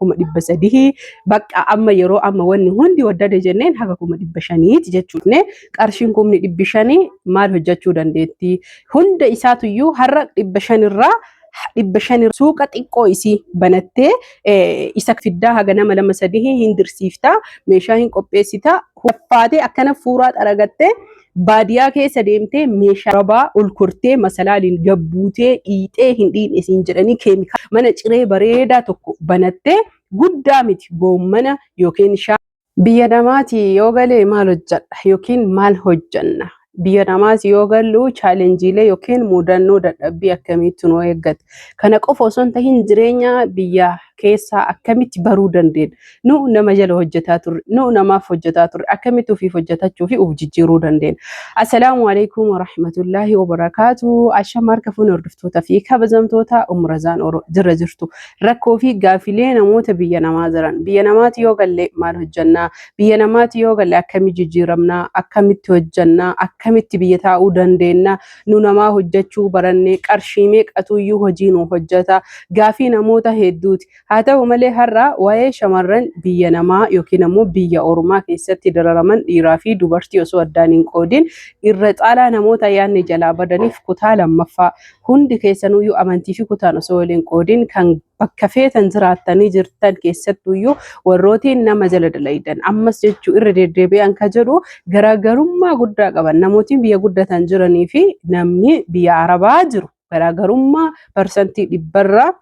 300,000 bakka amma yeroo amma wanni hundi waddade jenneen haga 500,000ti jechuudha. Qarshiin 500,000 maal hojjechuu dandeetti? Hunda isaatuyyuu har'a 500 irraa 500 suuqa xiqqoo isii banattee isa fiddaa haga nama lama sadii hin dirsiiftaa, meeshaa hin qopheessitaa, uffaatee akkana fuuraa xaragattee baadiyaa keessa deemtee meeshaa rabaa ol kortee masalaaliin gabbuutee dhiixee hin dhiine isiin jedhanii keemikaala mana ciree bareedaa tokko banattee guddaa miti goommana yookiin shaa. Biyya namaati yoo galee maal hojjedha yookiin maal hojjenna? Biyya namaati yoo gallu challengeiilee yookiin mudannoo dadhabbii akkamiitu nu eeggata? Kana qofa osoo hin tahin jireenya biyya keessaa akkamitti baruu dandeenya? Nu nama jala hojjetaa turre, nu namaaf hojjetaa turre, akkamitti ofiif hojjetachuu fi of jijjiiruu dandeenya? Assalaamu alaikum warahmatullaahi wabarakaatu. Ashama harka fuune hordoftoota fi kabajamtoota Umrazaan Oro jirra jirtu. Rakkoo fi gaafilee namoota biyya namaa jiran. Biyya namaati yoo galle maal hojjannaa? Biyya namaati yoo galle akkamitti jijjiiramnaa? Akkamitti hojjannaa? Akkamitti biyya taa'uu dandeenya? Nu namaa hojjechuu barannee qarshii meeqatuyyuu hojii nu hojjeta? Gaafii namoota hedduuti. Haa ta'u malee har'a waa'ee shamarran biyya namaa yookiin ammoo biyya ormaa keessatti dararaman dhiiraa fi dubartii osoo addaan hin qoodin irra caalaa namoota yaadni jalaa badaniif kutaa lammaffaa hundi keessanuyyuu amantii fi kutaan osoo waliin qoodin kan bakka feetan jiraattanii jirtan keessattuyyuu warrootiin nama jala dalaydan ammas jechuu irra deddeebi'an ka jedhu garaagarummaa guddaa qaban namootiin biyya guddatan jiranii fi namni biyya arabaa jiru garaagarummaa 90%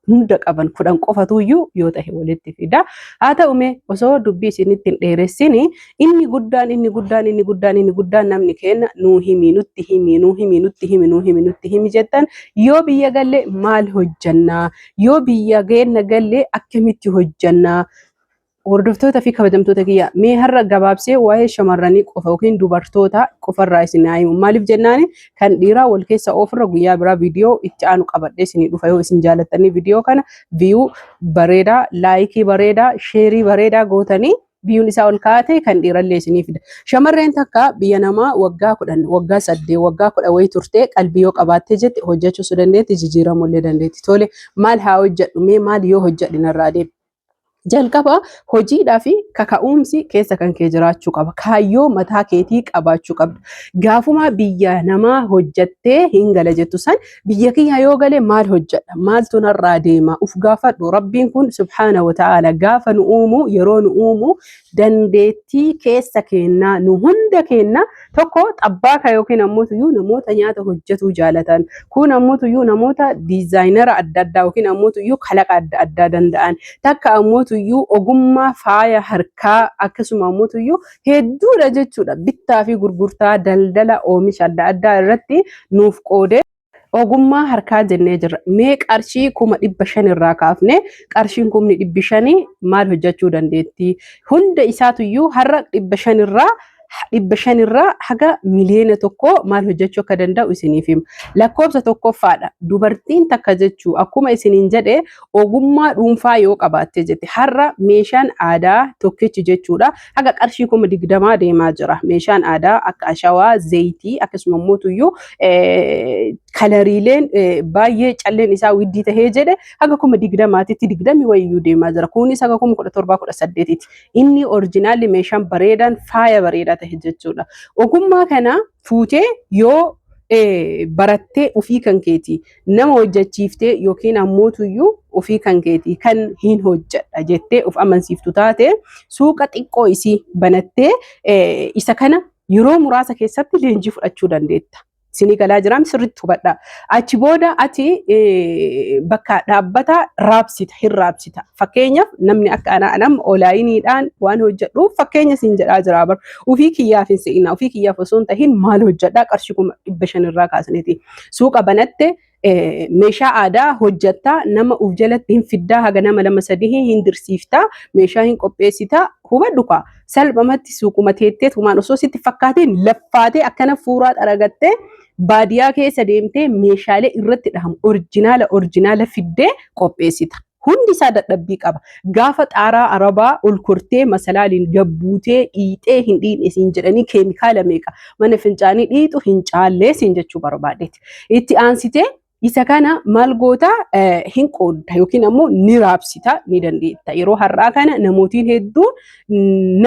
hunda qaban 10 qofatuyyuu yoo ta'e walitti fida. Haa ta'u mee osoo dubbii isinitti hin dheeressini inni guddaan inni guddaan inni guddaan inni guddaan namni keenya nuu himi, nutti himi, nuu himi, nutti himi, nuu himi, nutti himi jettan yoo biyya galle maal hojjannaa? Yoo biyya geenna galle akkamitti hojjannaa? Hordoftoota fi kabajamtoota kiyya, mee har'a gabaabsee waa'ee shamarranii qofa yookiin dubartoota qofarraa isin haa himu. Maaliif jennaani kan dhiiraa wal keessa oofirra guyyaa biraa viidiyoo itti aanu qabadhee isinii dhufa. Yoo isin jaalattanii viidiyoo kana view bareedaa, likeii bareedaa, shareii bareedaa gootanii viewun isaa ol kaa'ate kan dhiirallee isinii fida. Shamarreen takka biyya namaa waggaa 10, waggaa 8, waggaa 10 wayii turtee qalbii yoo qabaattee jette hojjechuus dandeetti, jijjiiramullee dandeetti. Tole, maal haa hojjedhu? Mee maal yoo hojjedhe narraa deema? Jalqaba hojiidhaa fi kaka'umsi keessa kan kee jiraachuu qaba. Kaayyoo mataa keetii qabaachuu qabda. Gaafuma biyya namaa hojjattee hin gala jettu san biyya kiyya yoo gale maal hojjedha? Maaltu narraa deema? Uf gaafadhu. Rabbiin kun subhaana wa ta'ala gaafa nu uumu, yeroo nu uumu dandeettii keessa keennaa nu hunda keenna tokko xabbaaka yookiin ammoo tuyyuu namoota nyaata hojjetuu jaalatan, kun ammoo tuyyuu namoota designera adda addaa yookiin ammoo tuyyuu kalaqa adda addaa danda'an, takka ammoo tuyyuu ogummaa faaya harkaa, akkasuma ammoo tuyyuu hedduudha jechuudha. Bittaa fi gurgurtaa daldala oomisha adda addaa irratti nuuf qoodee ogummaa harkaa jennee jirra. Mee qarshii 500,000 irraa kaafne qarshiin 500,000 maal hojjechuu dandeetti? Hunda isaatuyyuu har'a 500 irraa 500 irraa haga 1 miliyoona maal hojjechuu akka danda'u isiniif hima. Lakkoofsa tokkoffaadha. Dubartiin takka jechuu akkuma isiniin jedhe ogummaa dhuunfaa yoo qabaatte jette har'a meeshaan aadaa tokkichi jechuudha haga qarshii 20,000 deemaa jira. Meeshaan aadaa akka ashawaa, zayitii, akkasuma immoo tuyyuu coloriileen baay'ee calleen isaa widdii tahee jedhe haga 20,000tti digdami wayiyyuu deemaa jira. Kunis haga 17,000 18tiiti. Inni originalli meeshaan bareedaan faaya bareedaa tahe jechuudha. Ogummaa kana fuutee yoo barattee ofii kan keetii nama hojjechiiftee yookiin ammootuyyuu ofii kan keetii kan hin hojjedha jettee of amansiiftu taate suuqa xiqqoo isii banattee isa kana yeroo muraasa keessatti leenjii fudhachuu dandeetta. Isinii galaa jiraam? Sirriitti hubadhaa. Achi booda ati bakka dhaabbata raabsita, hin raabsita. Fakkeenyaaf namni akka anaa anam onlineiidhaan waan hojjedhuuf fakkeenya siin jedhaa jira bar. Ofii kiyyaaf hin se'ina. Ofii kiyyaaf osoo hin tahin maal hojjedhaa qarshii 500,000 irraa kaasaniiti. Suuqa banatte meeshaa aadaa hojjettaa, nama uf jalatti hin fiddaa, haga nama lama sadii hin dirsiiftaa, meeshaa hin qopheessitaa. Hubadhu kaa, salphumatti suuquma teettee tumaan osoo sitti fakkaateen laffaatee akkana fuuraa xaragattee baadiyaa keessa deemtee meeshaalee irratti dhahamu originala originala fiddee qopheessita. Hundi isaa dadhabbii qaba. Gaafa xaaraa arabaa ol kortee masalaaliin gabbuutee dhiixee hin dhiine siin jedhanii keemikaala meeqa mana fincaanii dhiixu hin caallee siin jechuu barbaadeeti. Itti aansitee Isa kana maal goota? Hin qoodda yookiin ammoo ni raabsita, ni dandeetta. Yeroo har'aa kana namootiin hedduun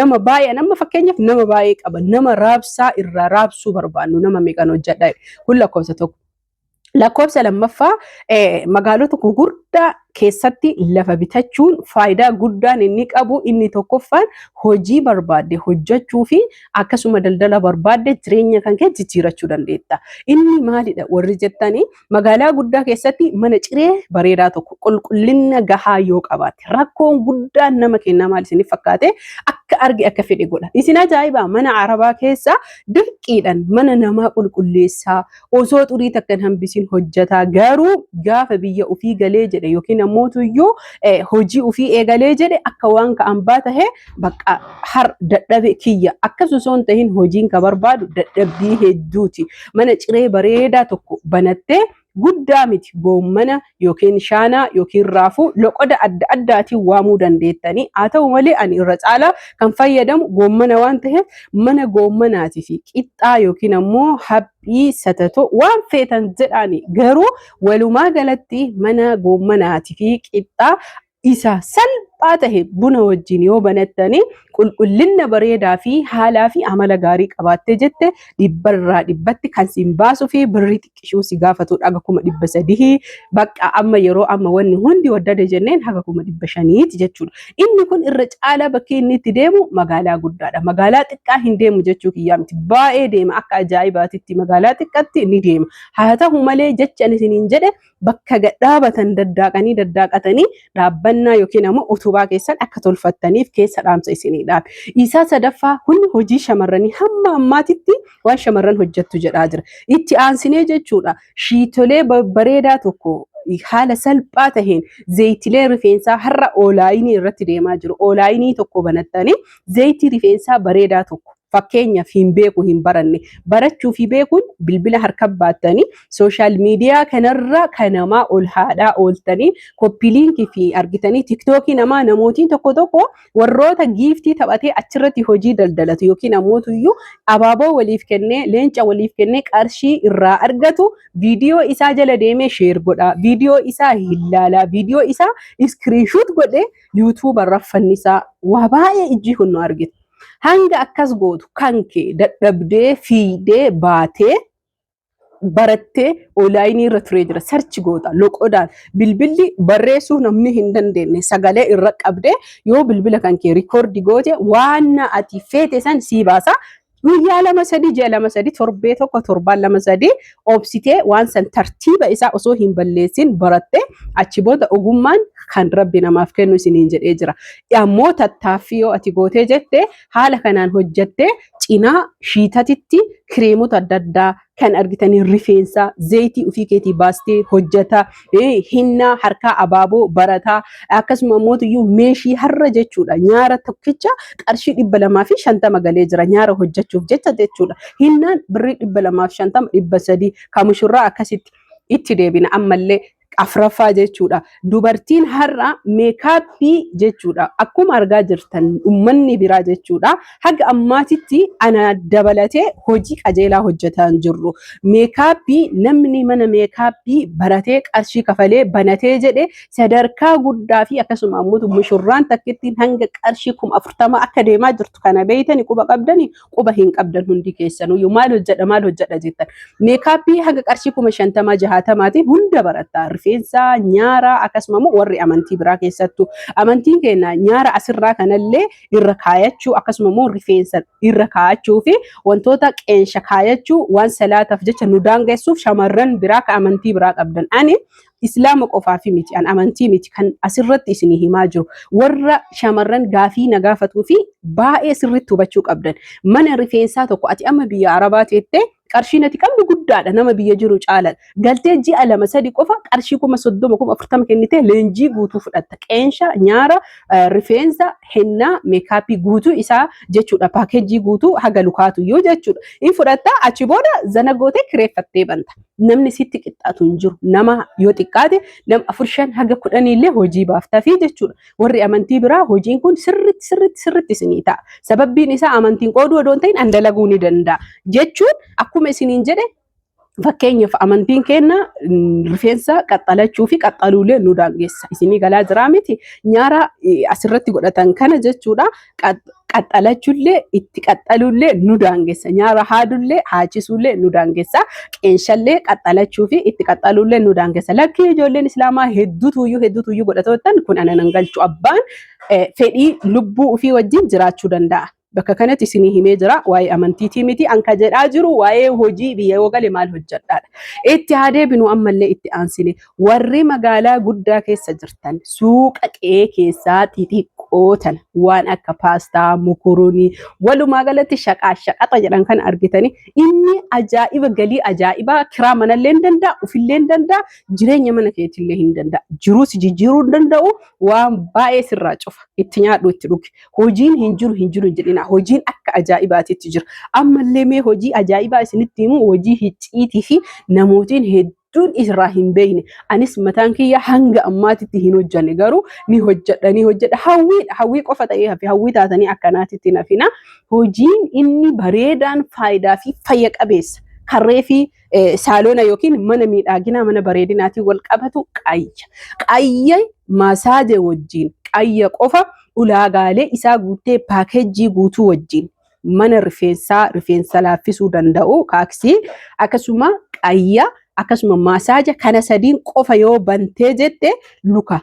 nama baay'ee, nama fakkeenyaaf nama baay'ee qaba. Nama raabsaa irraa raabsuu barbaannu nama meeqan hojjedha. Kun lakkoofsa tokko. Lakkoofsa lammaffaa, magaalota gurguddaa keessatti lafa bitachuun faayidaa guddaan inni qabu inni tokkoffaan hojii barbaadde hojjechuu fi akkasuma daldala barbaadde jireenya kan kee jijjiirachuu dandeetta. Inni maalidha warri jettanii, magaalaa guddaa keessatti mana ciree bareedaa tokko qulqullina gahaa yoo qabaatte, rakkoon guddaan nama kennaa maal isiniif fakkaate? Akka arge akka fedhe godha. Isin ajaa'ibaa, mana arabaa keessa dirqiidhaan mana namaa qulqulleessaa, osoo xurii takka hin hambisin hojjetaa, garuu gaafa biyya ofii galee jedhe yookiin ammootuyyuu hojii ofii eegalee jedhe, akka waan ka'an baa tahe bakka har dadhabe kiyya. Akkas osoo hin tahin, hojiin ka barbaadu dadhabbii hedduuti. Mana ciree bareedaa tokko banattee, guddaa miti, goommana yookiin shaanaa yookiin raafuu loqoda adda addaatiin waamuu dandeettanii. Haa ta'u malee, ani irra caalaa kan fayyadamu goommana waan ta'eef, mana goommanaatii fi qixxaa yookiin ammoo haphii satatoo waan feetan jedhaani, garuu walumaa galatti mana goommanaatii fi qixxaa isa salphaa tahe buna wajjin yoo banattanii, qulqullina bareedaa fi haalaa fi amala gaarii qabaattee jette, dhibbarraa dhibbatti kan siin baasuu fi birrii xiqqishuu si gaafatudha, haga 300,000. Bakka amma yeroo amma wanni hundi waddade jenneen haga 500,000ti jechuudha. Inni kun irra caalaa bakki inni itti deemu magaalaa guddaadha. Magaalaa xiqqaa hin deemu jechuu kiyyaa miti. Baay'ee deema, akka ajaa'ibaatitti magaalaa xiqqaatti ni deema. Haa ta'u malee, jecha ani isiniin jedhe, bakka gadhaabatan daddaaqanii daddaaqatanii dhaabbannaa yookiin ammoo utubaa keessan akka tolfattaniif keessa dhaamsa isinii dhaabe. Isaa sadaffaa, kun hojii shamarranii hamma ammaatitti waan shamarran hojjettu jedhaa jira. Itti aansinee jechuudha, shiitolee babbareedaa tokko haala salphaa taheen, zayitilee rifeensaa har'a online irratti deemaa jiru. Online tokko banattanii zayitii rifeensaa bareedaa tokko, fakkeenyaaf hin beeku, hin baranne, barachuu fi beekuun bilbila harka baattanii social media kanarra kan namaa ol haadhaa ooltanii, copy link fi argitanii TikTokii namaa, namootiin tokko tokko warroota giiftii taphatee achirratti hojii daldalatu yookiin ammootuyyuu abaaboo waliif kennee, leenca waliif kennee qarshii irraa argatu, viidiyoo isaa jala deemee share godha, viidiyoo isaa ilaalaa, viidiyoo isaa screenshot godhee YouTube irra fannisaa, waa baay'ee ijji kun nu argite. Hanga akkas gootu kan kee dadhabdee fiidee baatee barattee online irra turee jira. Search goota loqodaan, bilbilli barreessuu namni hin dandeenye sagalee irra qabdee yoo bilbila kan kee record goote, waan ati feete san sii baasa. Guyyaa 2 3, ji'a 2 3, torbee tokko, torbaan 2 3 obsitee waan san tartiiba isaa osoo hin balleessin baratte, achi booda ogummaan kan rabbi namaaf kennu isiniin jedhee jira. Ammoo tattaaffii yoo ati gootee jette, haala kanaan hojjattee, cinaa shiitatitti kireemota adda addaa kan argitanii, rifeensa zayitii ofii keetii baastee hojjata, hinnaa harkaa, abaaboo barataa, akkasuma immoo meeshii har'a jechuudha, nyaara tokkicha qarshii 250 galee jira nyaara hojjechuuf jecha jechuudha. Hinnaan birrii 250, 300, kamushurraa akkasitti itti deebina. Ammallee afraffaa jechuudha. Dubartiin har'a makeup jechuudha. Akkuma argaa jirtan uummanni biraa jechuudha. Haga ammaatitti ana dabalatee hojii qajeelaa hojjetaa hin jirru. Makeup namni mana makeup baratee qarshii kafalee banatee jedhe sadarkaa guddaa fi akkasuma ammoo mushurraan takkittiin hanga qarshii 40,000 akka deemaa jirtu kana beeytani, quba qabdani, quba hin qabdan hundi keessanuyyuu maal hojjedha, maal hojjedha jettan. Makeup haga qarshii 50,000 60maatiin hunda baratta. Rifeensa, nyaara, akkasuma immoo warri amantii biraa keessattuu. Amantiin keenya nyaara asirraa kanallee irra kaayachuu, akkasuma immoo rifeensa irra kaayachuu fi wantoota qeensa kaayachuu waan salaataaf jecha nu daangessuuf, shamarran biraa ka amantii biraa qabdan. Ani islaama qofaafi miti, an amantii miti kan asirratti isinii himaa jiru. Warra shamarran gaafii na gaafatuu fi baay'ee sirriitti hubachuu qabdan. Mana rifeensaa tokko, ati amma biyya Arabaa teettee qarshiin ati qabdu guddaadha, nama biyya jiru caala. Galtee ji'a 2 3 qofa qarshii 30,000, 40,000 kennitee leenjii guutuu fudhatta. Qeensa, nyaara, rifeensa, hennaa, makeup guutuu isaa jechuudha. Package guutuu haga lukaatu iyyuu jechuudha. In fudhatta, achi booda zana gootee kireeffattee banta. Namni sitti qixxaatu hin jiru. Nama yoo xiqqaate nama afur, shan haga 10 illee hojii baaftafi jechuudha. Warri amantii biraa hojiin kun sirritti sirritti sirritti isinii ta'a. Sababbiin isaa amantiin qooduu odoo hin ta'in an dalaguu ni danda'a. Jechuun akkuma isiniin jedhe, Fakkeenyaaf, amantiin keenya rifeensa qaxxalachuu fi qaxxaluulee nu daangessa. Isinii galaa jiraa miti? Nyaara asirratti godhatan kana jechuudha. Qaxxalachuullee itti qaxxaluullee nu daangessa. Nyaara haadullee haachisuullee nu daangessa. Qeenshallee qaxxalachuu fi itti qaxxaluullee nu daangessa. Lakkii, ijoolleen islaamaa hedduutuyyuu hedduutuyyuu godhatootan kun ana nan galchu. Abbaan fedhii lubbuu ofii wajjin jiraachuu danda'a. Bakka kanatti isinii himee jira, waa'ee amantiitii miti anka jedhaa jiru, waa'ee hojii biyya yoo gale maal hojjedhaadha. Itti haa deebinu. Ammallee itti aansine, warri magaalaa guddaa keessa jirtan suuqa qe'ee keessaa xixiqqoo tana waan akka paastaa, mukurunii, walumaa galatti shaqaa shaqaxa jedhan kana argitanii, inni ajaa'iba, galii ajaa'ibaa, kiraa manallee hin danda'a, ufillee hin danda'a, jireenya mana keetillee hin danda'a. Jiruus jijjiiruu hin danda'u, waan baay'ee sirraa cufa. Itti nyaadhu, itti dhugi. Hojiin hin jiru, hin jiru hin jedhina. Hojiin akka ajaa'ibaatitti jira. Ammallee mee hojii ajaa'ibaa isinitti himu, hojii hicciitii fi namootiin hedduun irraa hin beekne. Anis mataan kiyya hanga ammaatitti hin hojjanne, garuu ni hojjedha, ni hojjedha. Hawwiidha, hawwii qofa ta'ee hafe, hawwii taatanii akkanaatitti hin hafina. Hojiin inni bareedaan faayidaa fi fayya qabeessa. Karree fi saaloona yookiin mana miidhaginaa, mana bareedinaatiin wal qabatu qayya. Qayya massage wajjin, qayya qofa ulaagaalee isaa guuttee, paakeejii guutuu wajjin, mana rifeensaa, rifeensa laaffisuu danda'u kaaksii, akkasuma qayya, akkasuma massage, kana sadiin qofa yoo bantee jette, luka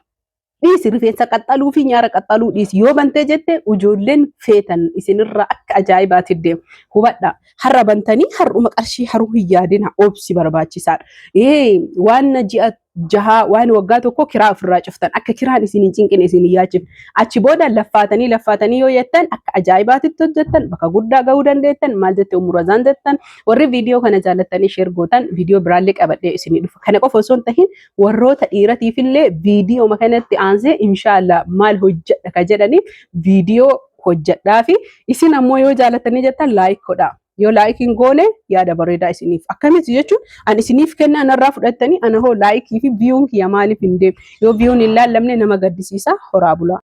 dhiisi, rifeensa qaxxaluu fi nyaara qaxxaluu dhiisi, yoo bantee jette, ijoolleen feetan isinirraa akka ajaa'ibaatti deemu. Hubadha, har'a bantanii har'uma qarshii haruu hin yaadina, obsi barbaachisaadha. Waan ji'a 6, waan waggaa 1 kiraa ofirraa cuftan, akka kiraan isin hin cinqine, isin hin yaachifne, achi booda laffaatanii laffaatanii yoo jettan, akka ajaa'ibaatitti hojjettan, bakka guddaa gahuu dandeettan. Maal jette umurazaan jettan? Warri viidiyoo kana jaallattanii share gootan, viidiyoo biraallee qabadhee isinii dhufa. Kana qofa osoo hin tahin, warroota dhiiratiifillee viidiyoo kanatti aansee inshaallah maal hojjedha ka jedhaniif viidiyoo hojjedhaa fi isin ammoo yoo jaalattanii jettan like godhaa. Yoo like hin goone, yaada bareedaa isiniif akkamitti jechuun an isiniif kennaa narraa fudhattanii, ana hoo like fi viewn kiyya maaliif hin deemne? Yoo viewn hin laallamne nama gaddisiisa. Horaa bulaa.